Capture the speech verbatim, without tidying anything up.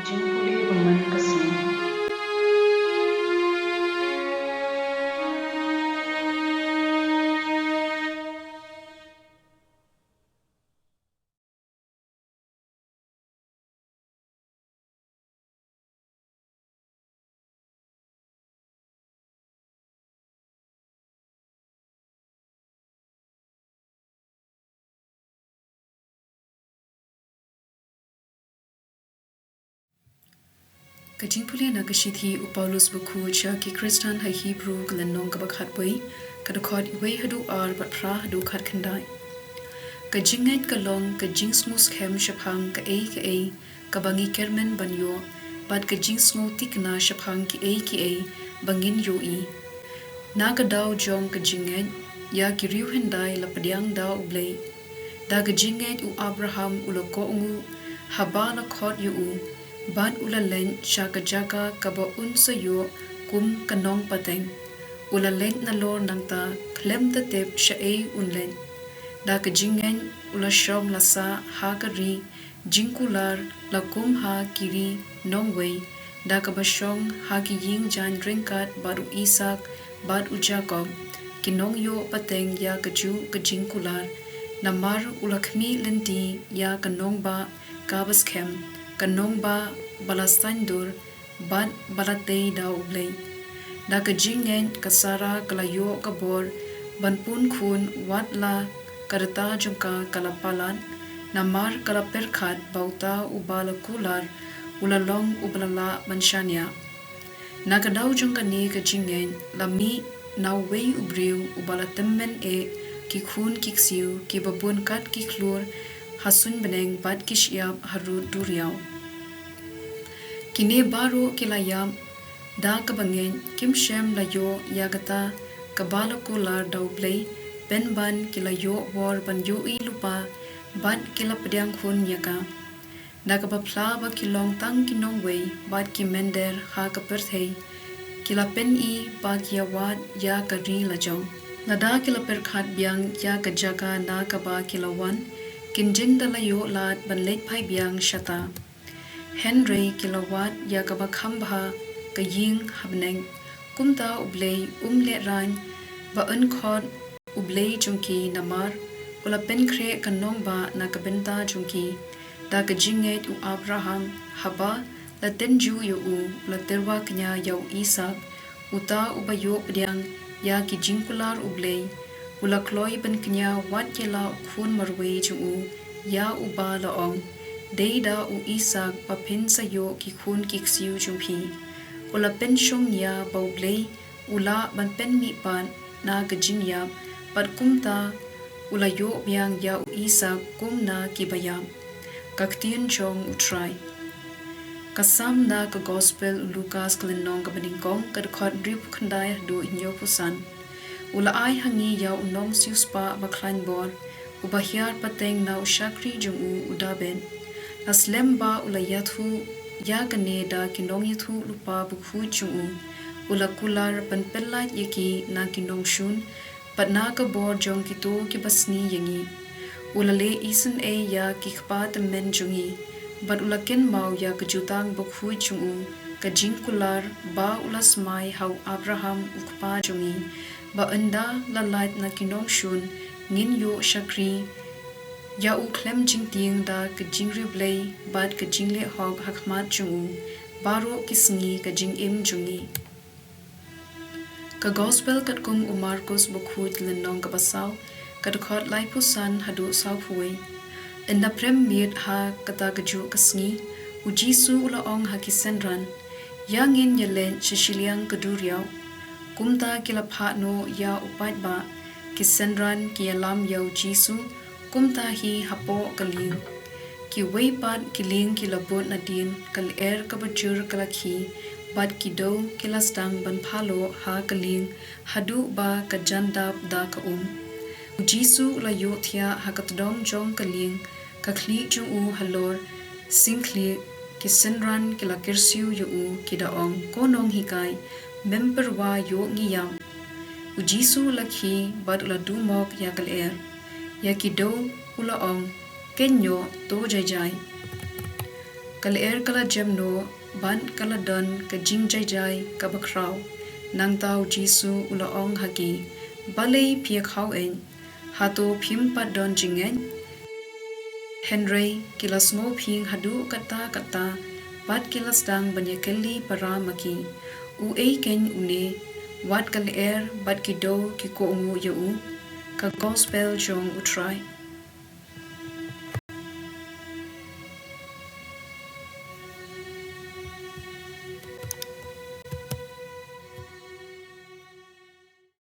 Jingpule ba man ka sngi. Ka jingpule na ka shithi u Paulus bakhuid sha ki Khristan ha Hebru ka lynnong kaba khatwei, ka dkhot wei haduh ar bad phra haduh khatkhyndai. Ka jingngeit ka long ka jingsngewskhem shaphang kaei kaei kaba ngi kyrmen ban ïoh, bad ka jingsngewthikna shaphang kiei kiei ba ngin ïohi. Na ka daw jong ka jingngeit, ïa ki riewhyndai la pdiang da U Blei. Da ka jingngeit u Abraham u la kohnguh haba la khot ïa u, bad u la leit sha ka jaka kaba un sa ïoh kum ka nongpateng. U la leit nalor nangta khlem da tip shaei un leit. Da ka jingngeit u la shong la sah ha ka ri jingkular, la kum ha ki ri nongwei, da kaba shong ha ki ïing jaiñ ryngkat bad u Isaak bad u Jakob, ki nongïoh pateng ïa kajuh ka jingkular. Namar u la khmih lynti ïa ka nongbah kaba skhem, ka nongbah ba la saiñdur bad ba la tei da U Blei. Da ka jingngeit ka Sara ka la ïoh ka bor ban pun khun wat la ka rta jong ka ka la palat, namar ka la pyrkhat ba uta uba la kular u la long uba la lah ban shaniah. Na ka daw jong kane ka jingngeit la mih na uwei u briew uba la tymmen eh ki khun ki ksiew, kiba bun kat ki khlur ha suiñ bneng bad ki shyiap harud duriaw. Kine baroh ki la ïap da kaba ngeit, kim shym la ïoh ïa kata kaba la kular da U Blei, pynban ki la ïoh bor ban ïohi lypa bad ki la pdiang khun ïa ka. Da kaba phla ba ki long tang ki nongwei bad ki mynder ha ka pyrthei, ki la pyni ba ki ïawad ïa ka ri lajong. Lada ki la pyrkhat biang ïa ka jaka na kaba ki la wan, kin jin da la ïoh lad ban leit phai biang shata. Hynrei ki la wad ïa kaba kham bha, ka ïing ha bneng. Kumta U Blei um lehraiñ ba un khot U Blei jong ki, namar u la pynkhreh ka nongbah na ka bynta jong ki. Da ka jingngeit u Abraham, haba la tynjuh ïa u, u la tyrwa kñia ïa u Isaak, uta uba ïoh pdiang ïa ki jingkular U Blei, u la kloi ban kñia wat ïa la u khun marwei jong u ïa uba la ong, dei da u Isaak ba phin sa ïoh ki khun ki ksiew jong phi. U la pynshong nia ba U Blei u lah ban pynmihpat na ka jingïap, bad kumta u la ïoh biang ïa u Isaak kum na kiba ïap. Ka ktien jong U Trai. Ka Salm na ka Gospel u Lukas ka lynnong kaba nyngkong, ka dkhot hynriewphew khyndai haduh hynñiewphew san. U la ai ha ngi ïa u nongsiewspah ba khlaiñ bor, uba hiar pateng na u shakri jong u u Dabid. La slem ba u la ïathuh ïa kane da ki nongïathuhlypa bakhuid jong u. U la kular ban pyllait ïa ki na ki nongshun, bad na ka bor jong kito kiba sni ïa ngi. U la leh isynei ïa ki kpa tymmen jong ngi, bad u la kynmaw ïa ka jutang bakhuid jong u, ka jingkular ba u la smai ha u Abraham u kpa jong ngi, ba ynda la lait na ki nongshun, ngin ïoh shakri ïa u khlem jingtieng da ka jingriewblei bad ka jingleh hok ha khmat jong u baroh ki sngi ka jingim jong ngi. Ka Gospel katkum u Markos bakhuid lynnong kaba saw, ka dkhot laiphew san haduh sawphew wei. Ynda prem miet ha kata kajuh ka sngi, u Jisu u la ong ha ki synran, ïa ngin ïaleit sha shiliang ka duriaw. Kumta ki la phah noh ïa u paidbah, ki synran ki ïalam ïa u Jisu, kumta hi hapoh ka lieng. Kiwei pat ki lieng ki la bud nadien, ka lyer kaba jur ka la khie, bad ki dew ki la sdang ban phah loh ha ka lieng, haduh ba ka jan dap da ka um. U Jisu u la ïohthiah ha ka tdong jong ka lieng, ka khlieh jong u halor singkhlieh, ki synran ki la kyrsiew ïa u, ki da ong, Ko Nonghikai, mem pyrwa ïoh ngi ïap. U Jisu u la khie bad u la dumok ïa ka lyer. Ïa ki dew u la ong, Kynñoh, to jai jai. Ka lyer ka la jem noh, bad ka la don ka jingjai-jai kaba khraw. Nangta u Jisu u la ong ha ki, Balei phi ïa khaw-ein? Hato phim pat don jingngeit? Hynrei ki la sngewphieng haduh katta-katta, bad ki la sdang ban ïakylli para ma ki, Uei keiñ une? Wat ka lyer bad ki dew ki kohnguh ïa u. Ka Gospel jong U Trai.